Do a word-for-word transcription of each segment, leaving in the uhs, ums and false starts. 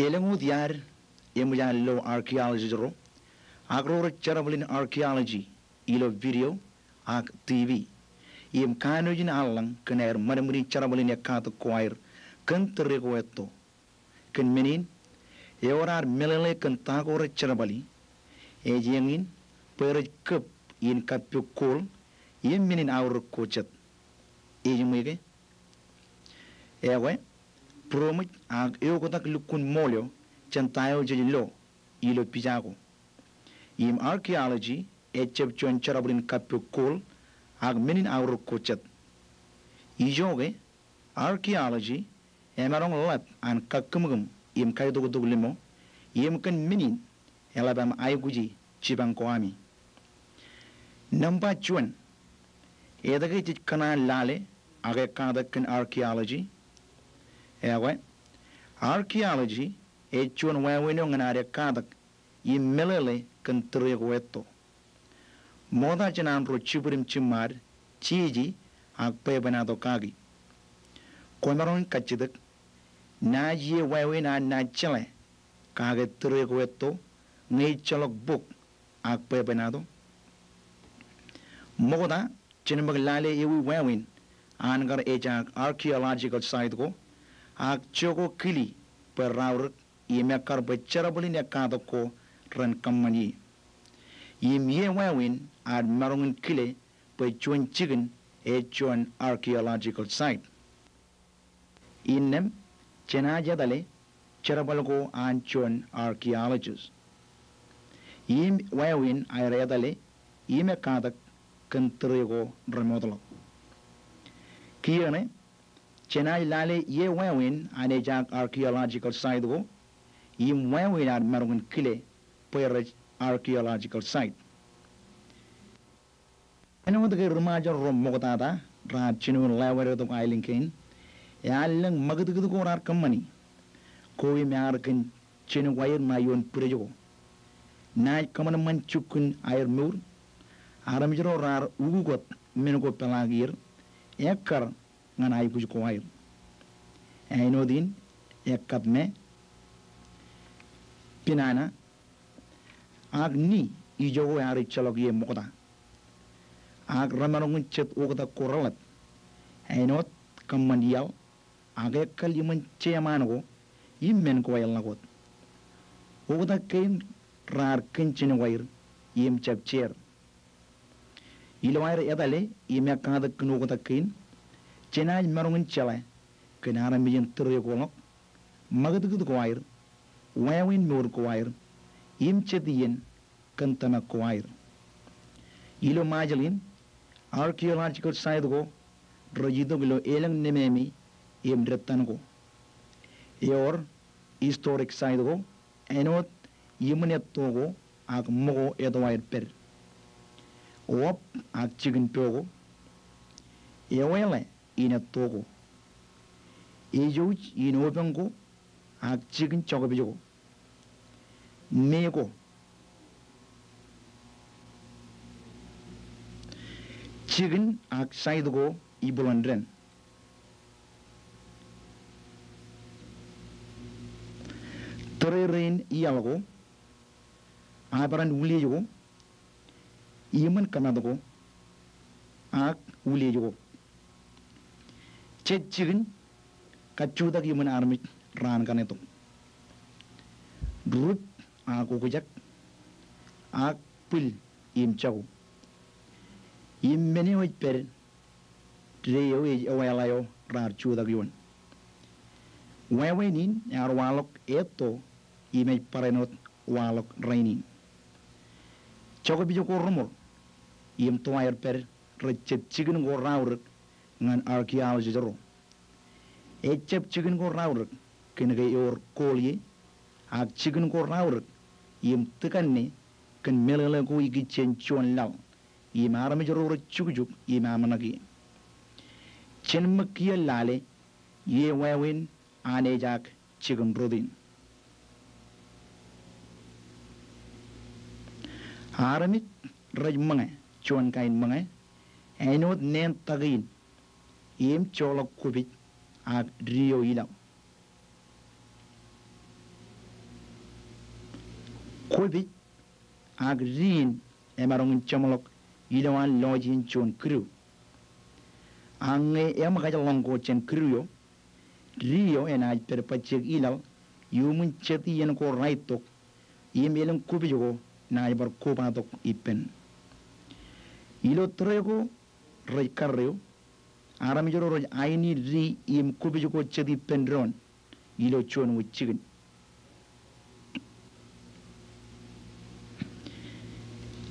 Elōñ wōt iaad eṃōj an lo archaeologist ro ak ro rej jerbal in archaeology ilo video ak T V im kanooj in allōñ kōn aer ṃadṃōd in jerbal in ekkatak ko aer kōn tōre ko etto. Kōn men in, ewōr ad meḷeḷe kōn ta ko rej jerbali, ej eñin bwe rej kōb in kappok gold im men in aorōk ko jet. Ejiṃwe ke? Ekwe, būroṃōj ak eoktak lukkuun ṃool eo jān ta eo jej lo ilo pija ko. Im archaeology ejjab juon jerbal in kappok gold ak men in aorōk ko jet. Ijoke, archaeology emaroñ ḷap an kakkūmkūm im kaitoktok limo, im kōn men in eḷap aṃ aikuji jipañ ko ami. Nōṃba juon, etke jej kōṇaan lale ak ekkatak kōn archaeology? Ekwe, archaeology ej juon wāween eo ñan ad ekkatak im meḷeḷe kōn tōre ko etto. Ṃokta jān an ro jibwid im jiṃṃaad, jeje ak bwebwenato kaki. Kwōmaroñ in kajjitōk, naaj ie wāween an naaj jeḷā kake tōre ko etto ñe ejjeḷọk bok ak bwebwenato? Ṃokta, jen ṃōk lale ewi wāween an kar ejaak archaeological site ko ak joko kile bwe raorōk im ekkar bwe jerbal in ekkatak ko ren kōṃṃan ie. Im ie wāween ad maroñ in kile bwe juon jikin ej juon archaeological site. Innām, jenaaj etale jerbal ko an juon archaeologist im wāween aer etale im ekkatak kōn tōre ko remootḷọk. Kiiō ṇe, jenaaj lale ie wāween an ejaak archaeological site ko im wāween ad maroñ in kile bwe rej archaeological site. Āinwōt ke ri-Ṃajeḷ ro ṃoktata raar jinoin lewōd tok aelōñ kein, ear lōñ ṃakūtkūt ko raar kōṃṃani. Ko im ear kōn jenkwaer ṇa ioon bwidej ko. Naaj kōṃanṃan jukkuun aer mour. Armej ro raar ukukot men ko peḷaakier, ekkar ñan aikuj ko aer. Āinwōt in, ekkatme, pinana, ak ni ijoko ear ejjeḷọk ie ṃokta. Ak remaroñ in jet oktak ko reḷap. Āinwōt kōṃṃan iaḷ, ak ekkal iṃōn jeṃaan ko im men ko eḷḷọk wōt. Oktak kein raar kōn jenkwaer im jab jeer. Ilo aer etale im ekkatak kōn oktak kein, jenaaj maroñ in jeḷā kōn armej in tōre ko ḷọk, ṃakūtkūt ko aer, wāween mour ko aer, im jet iien kōn tōmak ko aer. Ilo Ṃajeḷ in, archaeological site ko rej itok ilo elōñ nemāmi im dettan ko. Ewōr historic site ko, āinwōt iṃōn etto ko ak ṃōko etto aer pād. Wōb ak jikin po ko. Eweḷe in etto ko. Ejouj in opeñ ko ak jikin jokpej ko. Me ko. Jikin ak site ko ibwilōn dān. Tōrerein iaḷ ko, abran uliej ko, iṃōn kōmat ko, ak uliej ko. Jet jikin kajjutak iṃōn armej raan kaṇe tok. Rup ak okjak, ak bwil im jako. Im men eo ej pād, de eo ej eweeḷā eo raar jutak ioon. Wāween in ear waḷọk etto im ej barāinwōt waḷọk rainin. Jokpej ko reṃool im to aer pād rej jet jikin ko raorōk ñan archaeologist ro. Ejjab jikin ko raorōk kōn ke ewōr gold ie, ak jikin ko raorōk im tikanne kōn meḷeḷe ko ikijjien juon laḷ im armej ro rej jukjuk im aṃ ṇaki. Jen ṃōk kiiō lale ie wāween an ejaak jikin rot in. Armej rej ṃōñā juon kain ṃōñā āinwōt neen take in im joḷọk kopij ak deo ilaḷ. Kopij ak di in emaroñ in jeṃḷọk ilo an lọjien juon kidu. Ak ñe eṃōkaj ḷọñ ko jān kidu eo, di eo enaaj pād bajjek ilaḷ iuṃwin jet iien ko raittok, im elōñ kopij ko enaaj bar kobatok ippān. Ilo tōre ko rej karreo, armej ro rej aini di im kopij ko jet ippān doon ilo juon wōt jikin.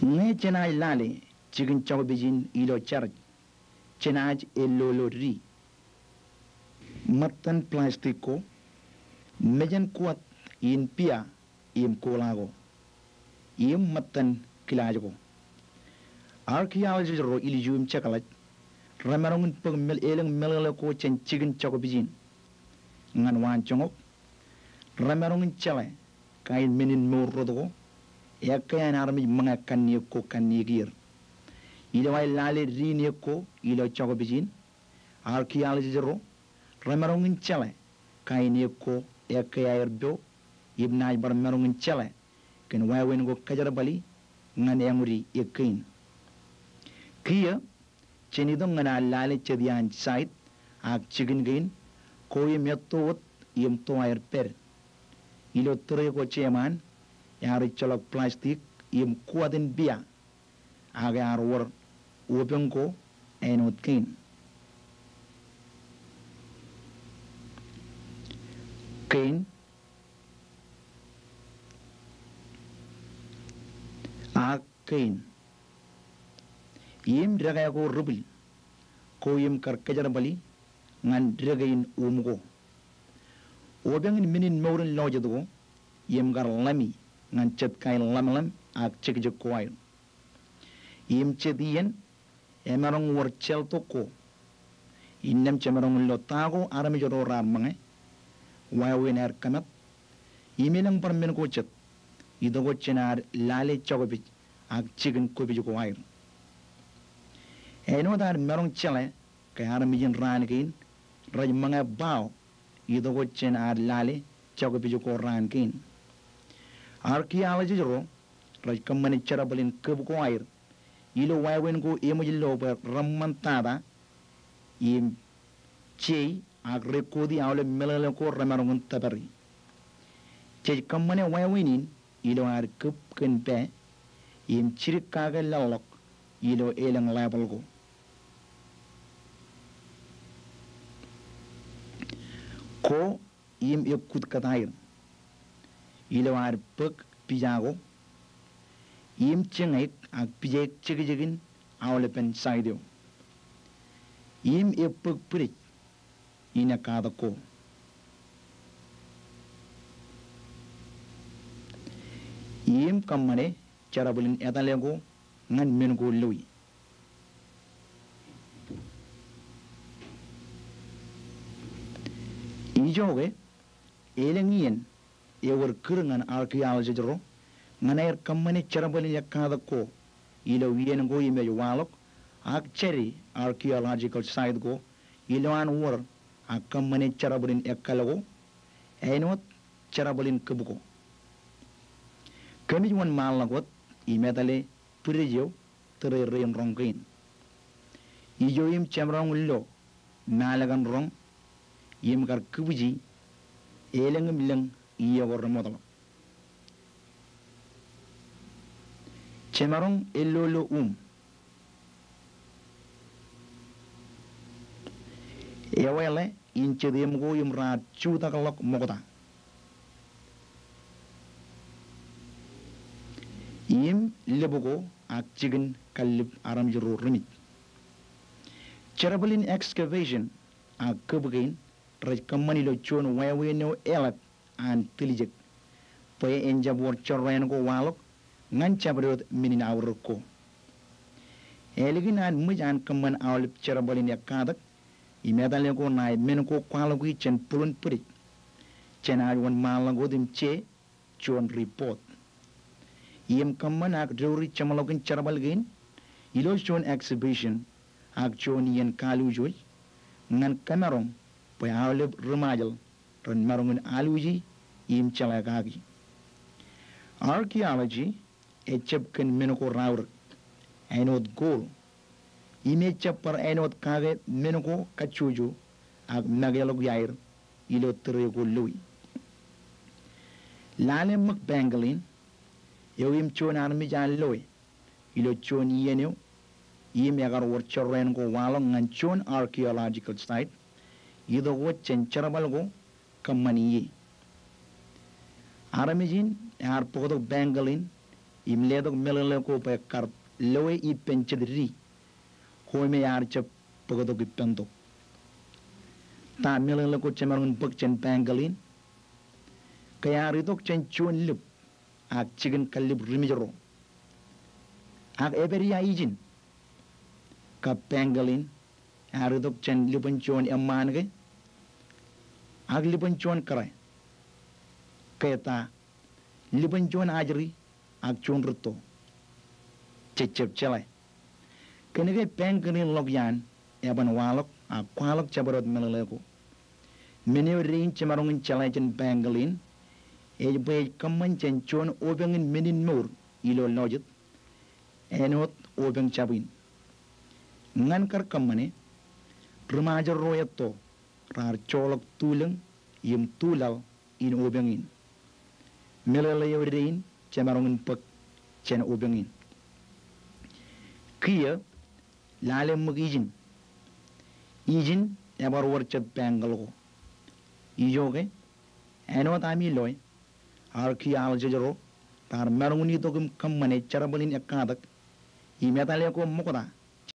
Ñe jenaaj lale jikin jokpej in ilo jarej, jenaaj ellolo di. Ṃōttan plastik ko, mejān kuwat in bia im kooḷa ko, im ṃōttan kilaaj ko. Archaeologist ro ilju im jekḷaj remaroñ in bōk mel-, elōñ meḷeḷe ko jān jikin jokpej in. Ñan waan joñak, remaroñ in jeḷā kain men in mour rot ko, ekkā an armej ṃōñā kanniōk ko kanniōk er. Ilo aer lale di in ekko ilo jokpej in, archaeologist ro remaroñ in jeḷā kain ekko ekkā aer po, im naaj bar maroñ in jeḷā kōn wāween ko kōjerbali ñan eñudi ekkein. Kiiō, jen itok ñan ad lale jet iaan site ak jikin kein ko im etto wōt im to aer pād. Ilo tōre ko jeṃaan, ear ejjeḷọk plastik im kuwat in bia, ak ear wōr opeñ ko āinwōt kein. Kein. Ak kein. Im dekā ko ri-bwil ko im kar kōjerbali ñan dekein uṃ ko. Opeñ in men in mour in lọjet ko im kar ḷami ñan jet kain ḷamḷam ak jekjek ko aer. Im jet iien emaroñ wōr jeltok ko. Innām jemaroñ in lo ta ko armej ro raar ṃōñā, wāween aer kōmat, im elōñ bar men ko jet, itok wōt jān ad lale jokpej ak jikin kopij ko aer. Āinwōt ad maroñ jeḷā ke armej in raan kein rej ṃōñā bao, itok wōt jān ad lale jokpej ko raan kein. Archaeologist ro rej kōṃṃane jerbal in kōb ko aer ilo wāween ko eṃōj lo bwe reṃṃan tata im jei ak rekooti aolep meḷeḷe ko remaroñ in tōpari. Jej kōṃṃane wāween in ilo ad kōb kōn pā im jidik kake leḷḷọk ilo elōñ level ko. Ko im ekkut kōtaer ilo ad bōk pija ko im jeñaik ak pijaik jekjekin aolepen site eo im ebōk bwidej in ekkatak ko. Im kōṃṃane jerbal in etale ko ñan men ko loi. Ijoke, elōñ iien ewōr kūr ñan archaeologist ro ñan aer kōṃṃane jerbal in ekkatak ko ilo iien ko im ej waḷọk, ak jāde archaeological site ko ilo an wōr ak kōṃṃane jerbal in ekkale ko, āinwōt jerbal in kōb ko. Kōmij wōnṃaanḷọk wōt im etale bwidej eo tōre rein roñ kein. Ijo im jemaroñ in lo mālōkan roñ im kar kūpiji elōñ im lōñ iiō ko remootḷọk. Jemaroñ ellolo uṃ. Eweḷe in jet eṃ ko im raar jutakḷọk ṃokta im lōb ko ak jikin kallib armej ro rimej. Jerbal in excavation ak kōb kein rej kōṃṃan ilo juon wāween eo eḷap an tiljek bwe en jab wōr jorrāān ko waḷọk ñan jabdewōt men in aorōk ko. Ālikin ad ṃōj an kōṃṃan aolep jerbal in ekkatak im etale ko ṇae men ko kwaḷọki jān būḷun bwidej, jenaaj wōnṃaanḷọk wōt im je juon report im kōṃṃan ak douri jeṃḷọkin jerbal kein ilo juon exhibition ak juon iien kaliujoj ñan kōmaroñ bwe aolep ri-Ṃajeḷ ren maroñ in alwōji im jeḷā kaki. Archaeology ejab kōn men ko raorōk, āinwōt gold, im ejab bar āinwōt kake men ko kajjojo ak mekeḷọk iaer ilo tōre ko loe. Lale ṃōk pangolin eo im juon armej ear loe ilo juon iien eo im ekar wōr jorrāān ko waḷọk ñan juon archaeological site itok wōt jān jerbal ko kōṃṃan ie. Armej in ear bōktok pangolin im letok meḷeḷe ko bwe kar loe ippān jet di ko me ear jab bōktok ippān tok. Ta meḷeḷe ko jemaroñ in bōk jān pangolin? Ke ear itok jān juon lip ak jikin kallib rimej ro. Ak epād ia ijin? Kab pangolin ear itok jān liban juon eṃṃaan ke? Ak liban juon kōrā? Ke ta liban juon ajri ak juon rūtto? Jejjab jeḷā. Kōnke pangolin ḷọk iaan eban waḷọk ak kwaḷọk jabdewōt meḷeḷe ko. Men eo dein jemaroñ in jeḷā jān pangolin ej bwe ej kōṃṃan jān juon opeñ in men in mour ilo lọjet, āinwōt opeñ jab in. Ñan kar kōṃṃane, ri-Ṃajeḷ ro etto raar joḷọk tulōñ im tulaḷ in opeñ in. Meḷeḷe eo dein jemaroñ in bōk jān opeñ in. Kiiō, lale ṃōk ijin. Ijin ebar wōr jet pangolin ko. Ijoke, āinwōt ami loe, archaeologist ro raar maroñ in itok im kōṃṃane jerbal in ekkatak im etale ko ṃokta